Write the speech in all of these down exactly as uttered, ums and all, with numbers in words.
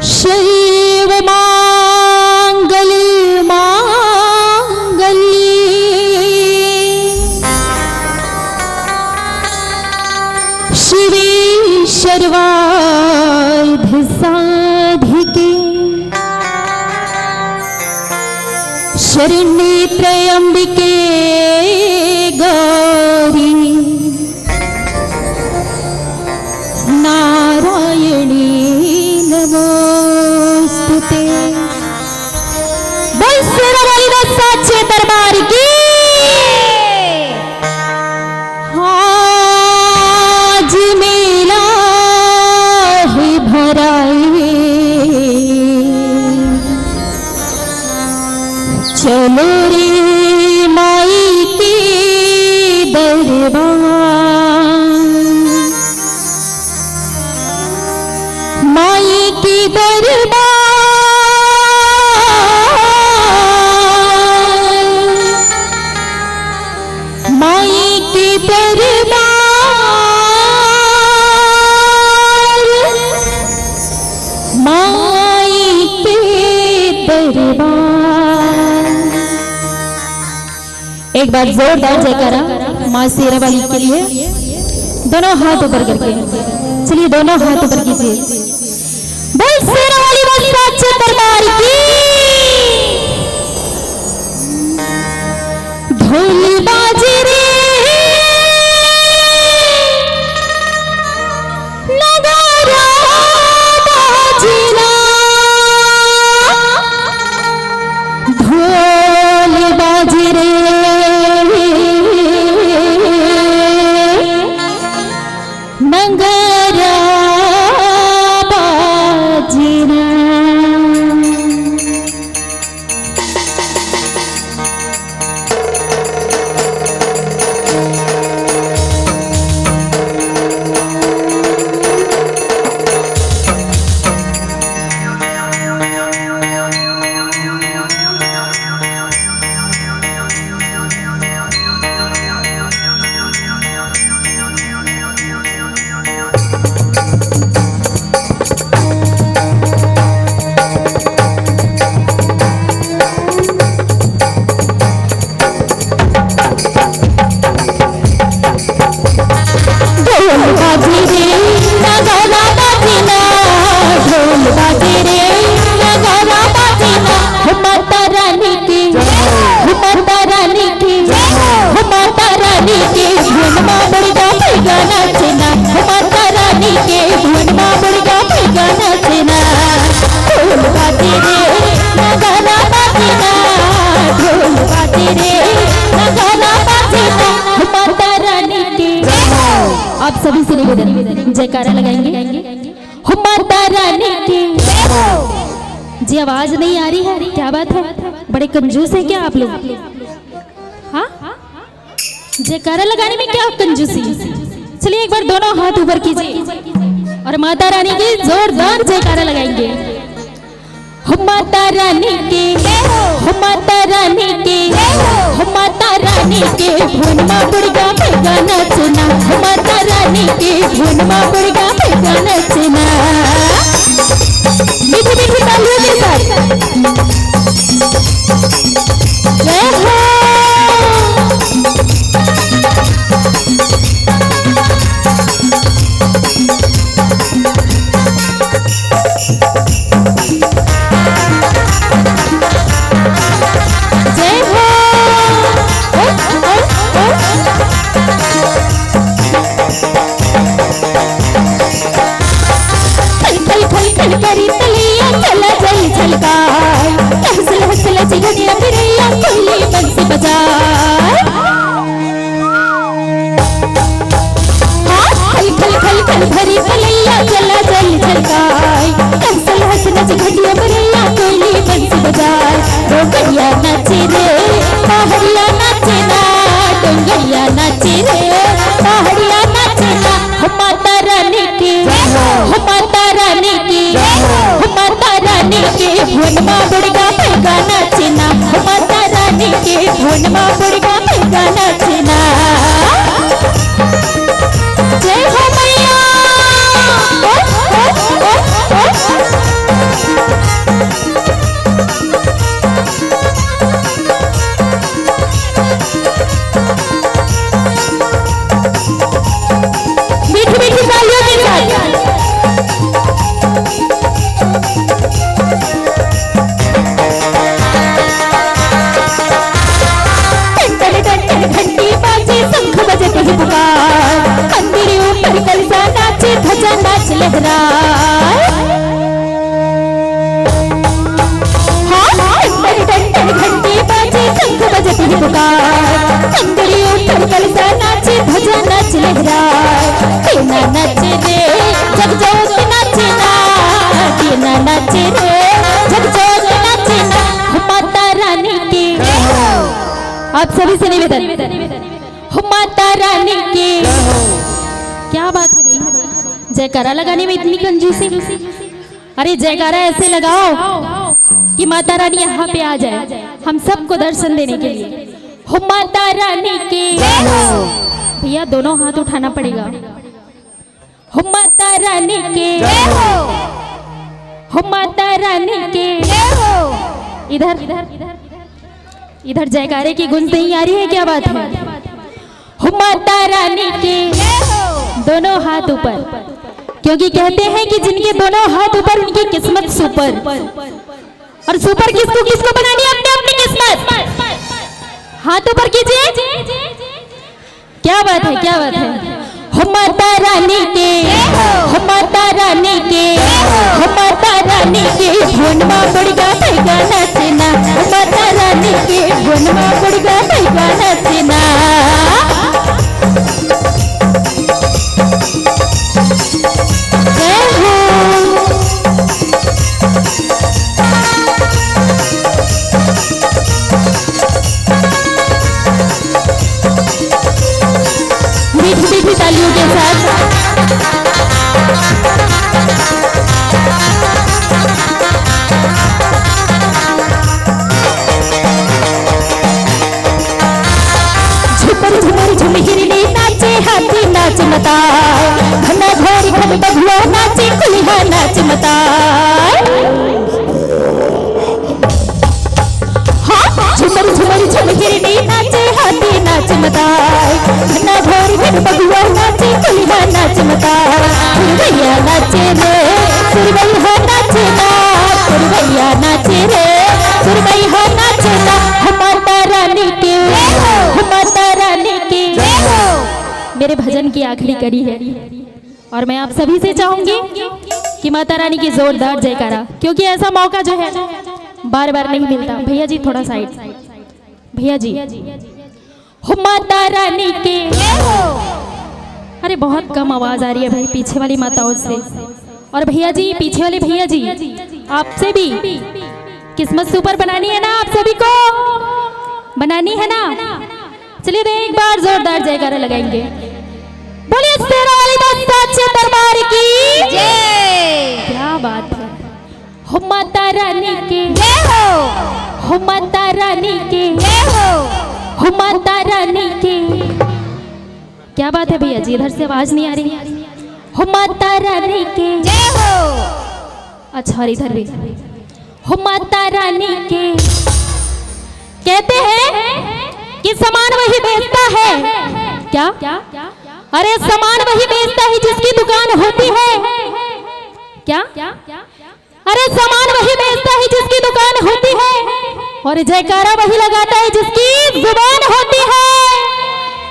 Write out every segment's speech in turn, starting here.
सर्व मांगल मांगल्ये शिवे सर्वार्थ साधिके शरण्ये त्र्यंबके गौरी नारायणी नमोस्तुते। बोल शेरा वाली दा साचे दरबार की। आज मेला है भराए, चलो रे माई के दरबार, माई के दरबार, माई के दरबार, माई के दरबार। एक बार जोरदार जयकारा माँ शेरा वाली के लिए, दोनों हाथ ऊपर करके। चलिए, दोनों हाथ ऊपर कीजिए। बोल शेरा वाली माँ साचे दरबार की। ढोल बाजे रे, नगारा बाजे ना, ढोल बाजे रे, नगारा बाजे ना। ढोल बाजे रे, नगारा बाजे ना, ढोल बाजे रे, नगारा बाजे ना, हो माता रानी की, हो माता रानी की, हो माता रानी के भुवन मा बड़का भैया नाचे ना, हो माता रानी के भुवन मा बड़का भैया नाचे ना। ढोल बाजे रे, नगारा बाजे ना, ढोल बाजे रे, नगारा बाजे ना, हो माता रानी के। आप सभी से निवेदन, जयकारा लगाएंगे, हो माता रानी की। जी, आवाज नहीं आ रही है, क्या बात है, बड़े कंजूस हैं क्या आप लोग? हाँ, जयकारा लगाने में क्या कंजूसी? चलिए, एक बार दोनों हाथ ऊपर कीजिए और माता रानी की जोरदार जयकारा लगाएंगे। हो माता रानी के, हो माता रानी के, हो माता रानी के भुवन मा बड़का भैया नाचे ना, हो माता रानी के भुवन मा बड़का भैया नाचे ना। मीठे मीठे तालियों के साथ। जय हो। जय हो। ओ, ओ, ओ। खल, खल, खल, खल करी तलैया, चला जाई झलकाय। हंस, हंस, लच घटिया बिरैया, कोयली बंसी बजाय। हाँ, खल, खल, खल, खल भरी तलैया, चला जाई झलकाय। हंस, हंस, लच घटिया बिरैया, कोयली बंसी बजाय। डोंगरिया नाचे रे, पहाड़िया नाचे ना, डोंगरिया नाचे रे, पहाड़िया नाचे ना। हो माता रानी की, हो माता रानी की, हो माता रानी के भुवन मा बड़का भैया नाचे ना, हो माता रानी के भुवन मा बड़का भैया नाचे ना। जय हो मैया। ओ, ओ, ओ, ओ। राय। हाँ, टन टन टन घंटी बाजे, शंख बजत ही पुकार। नंदड़ी उठल कलसा नाचे, ध्वजा नाच लहराए। तेना नाचे रे, जगजोत नाचे ना। तेना नाचे रे, जगजोत नाचे ना। माता रानी की। आप सभी से निवेदन। हो माता रानी की। क्या बात है भाई, जयकारा लगाने में इतनी कंजूसी। अरे जयकारा ऐसे लगाओ कि माता रानी यहाँ पे आ जाए, हम सबको दर्शन देने के लिए। हो माता रानी की। भैया दोनों हाथ उठाना पड़ेगा। हो माता रानी की। हो माता रानी की। इधर, इधर जयकारे की गूंज नहीं आ रही है, क्या बात है? हो माता रानी की। दोनों हाथ ऊपर, क्योंकि कहते हैं कि जिनके दोनों हाथ ऊपर उनकी किस्मत सुपर। और सुपर किसको किसको बनानी है? अपनी अपनी किस्मत। हाथ ऊपर कीजिए। क्या बात है, क्या बात है। हो माता रानी के, हो माता रानी के, हो माता रानी के। भुवन मा बुड़गा भैगा नाचना, हो माता रानी के। भुवन मा बुड़गा भैगा नाचना। जय हो। मीठी मीठी तालियों के साथ। झुमर झुमर झुमहिरनी नाचे, हाथी नाच मता। घना घोर घन बघुआ नाचे, कुलिहा नाच मता। हाँ, झुमर झुमर झुमहिरनी नाचे, हाथी नाच मता। घना घोर घन बघुआ नाचे, कुलिहा नाच मता। भैया नाचे रे, सुरवैया नाचे ना। सुरवैया नाचे रे, सुरवैया नाचे ना। हो माता रानी के, हो माता रानी के। मेरे भजन की आखिरी कड़ी है और मैं आप सभी से चाहूंगी कि माता रानी की जोरदार जयकारा, क्योंकि ऐसा मौका जो है बार बार नहीं मिलता। भैया जी थोड़ा साइड, भैया जी। हो माता रानी के। अरे बहुत कम आवाज आ रही है भाई पीछे वाली माताओं से। और भैया जी, पीछे वाले भैया जी, आपसे भी किस्मत सुपर बनानी है ना आप सभी को? बनानी है ना? चलिए तो एक बार जोरदार जयकारा लगाएंगे। बोलिए शेरा वाली माँ साचे दरबार की जय। क्या बात है। हो माता रानी के। जय हो। हो माता रानी के। जय हो। हो माता रानी के। क्या बात है भैया जी, इधर से आवाज नहीं आ रही। हो माता रानी के। जय हो। अच्छा, और इधर भी। हो माता रानी के। कहते हैं कि सामान वही बेचता है। क्या? अरे, सामान वही बेचता है जिसकी दुकान होती है। क्या? अरे, सामान वही बेचता है जिसकी दुकान होती है, और जयकारा वही लगाता है जिसकी जुबान होती है।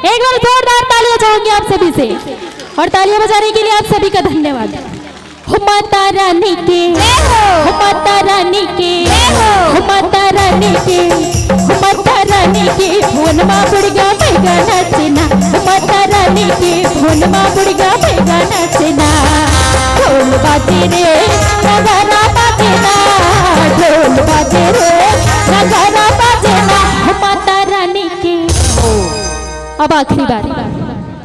एक बार जोरदार तालियां चाहूंगी आप सभी से, और तालियां बजाने के लिए आप सभी का धन्यवाद। हो माता रानी के। जय हो। हो माता रानी के। जय हो। हो माता रानी के। हो माता रानी के। भुवन मा बुड़गा भैगा नाचना। हो माता रानी के। भुवन मा बुड़गा भैगा नाचना। ढोल बाजे रे, नगारा बाजे ना। ढोल बाजे रे, नगारा बाजे ना। हो माता रानी के। अब आखिरी बार,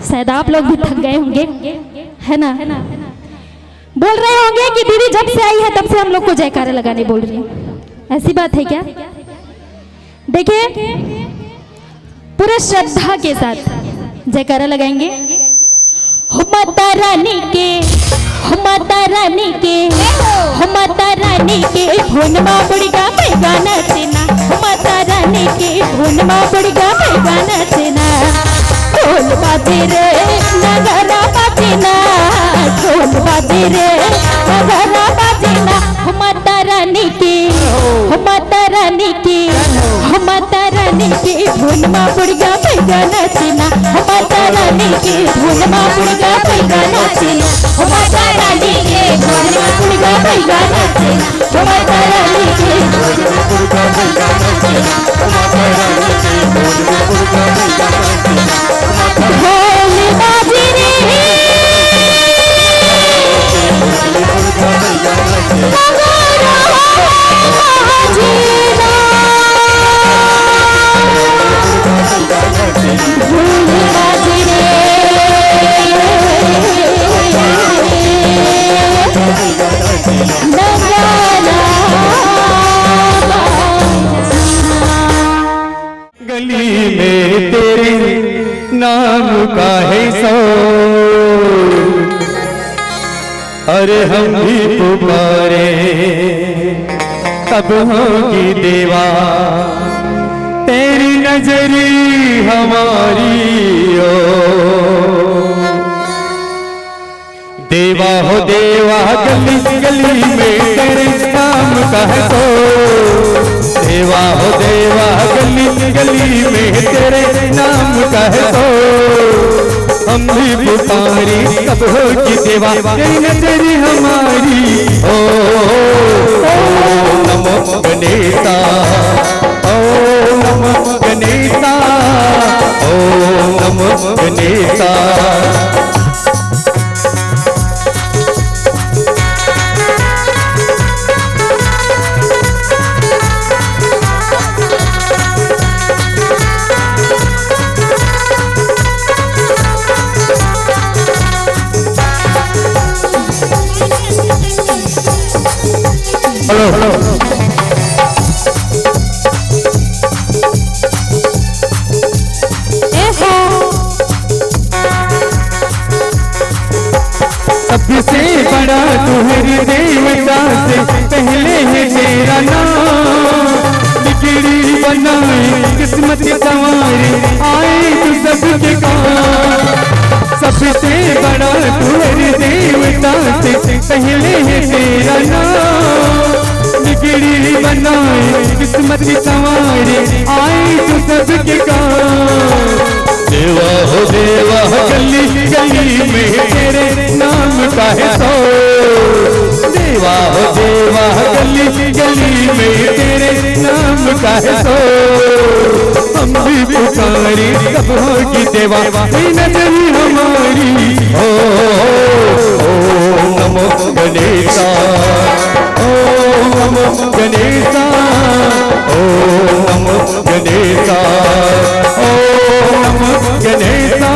शायद आप लोग भी थक गए होंगे, है ना? बोल रहे होंगे कि दीदी जब से आई है तब से हम लोग को जयकारे लगाने बोल रही है। ऐसी बात है क्या? देखिए, पूरे श्रद्धा के साथ जयकारा लगाएंगे। हो माता रानी के, हो माता रानी के, हो माता रानी के। भुवन मा बुड़गा भैगा नाचना। हो माता रानी के। भुवन मा बुड़गा भैगा नाचना। ढोल बाजे रे, नगारा बाजे ना। ढोल बाजे रे, नगारा बाजे ना। हो माता रानी के। हो माता रानी के। हो माता रानी रानी के धुन मा बुढ़िया भैया नाचना, ओ माता रानी के धुन मा बुढ़िया भैया नाचना, ओ माता रानी के धुन मा बुढ़िया भैया नाचना, ओ माता रानी के धुन मा बुढ़िया भैया नाचना, ओ माता रानी के धुन मा बुढ़िया भैया नाचना। ढोल बाजे रे, नगाड़ा बाजे ना। ढोल बाजे रे, नगाड़ा बाजे ना। गली में तेरे नाम का है शोर, अरे हम भी पुकारे, कब होगी देवा तेरी नजर हमारी ओर। देवा हो देवा, गली गली में तेरे नाम का है शोर। देवा हो देवा, गली गली में तेरे नाम का है शोर। हम भी पुकारे, कब होगी देवा तेरी नजर हमारी। ओ, ओ नमो गणेशा, ओ नमो गणेशा, ओ नमो गणेशा। Hello, hello. सबसे बड़ा तू हर देवता से पहले है तेरा नाम। बिगड़ी बनाए किस्मत संवारे, आए तू सबके काम। सबसे बड़ा तू हर देवता से पहले है तेरा नाम। बिगड़ी बनाए किस्मत संवारे, आए तू सबके काम। देवा हो देवा, गली गली में तेरे नाम का है शोर। देवा हो देवा, गली गली में तेरे नाम का है शोर। हम भी पुकारे, कब होगी देवा तेरी नजर हमारी। ओ, ओ, ओ नमो गणेशा, ओ नमो गणेशा, ओ नमो गणेशा, ओ नमो गणेशा।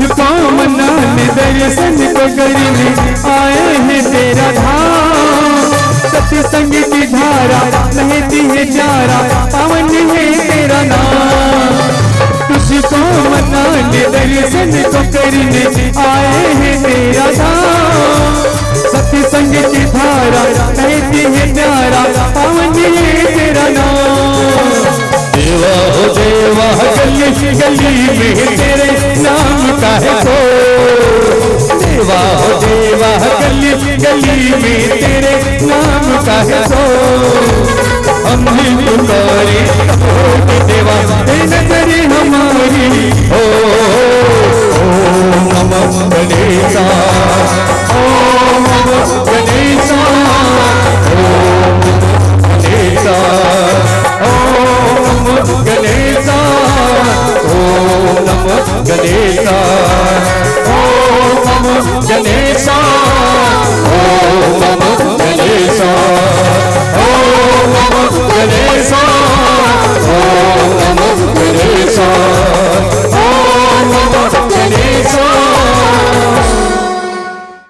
तुझको मनाने दर्शन को करने आए हैं तेरा धाम। सत्संग की धारा बहती है प्यारा, पावन है तेरा नाम। तुझको मनाने दर्शन को करने आए हैं तेरा धाम। सत्संग की धारा बहती है प्यारा, पावन है तेरा नाम। देवा हो देवा, गली गली में तेरे नाम का है शोर। देवा हो देवा, गली गली में तेरे नाम का है शोर। हम भी पुकारे, कब होगी देवा तेरी नजर हमारी। ओ, ओ नमो गणेशा, ओ नमो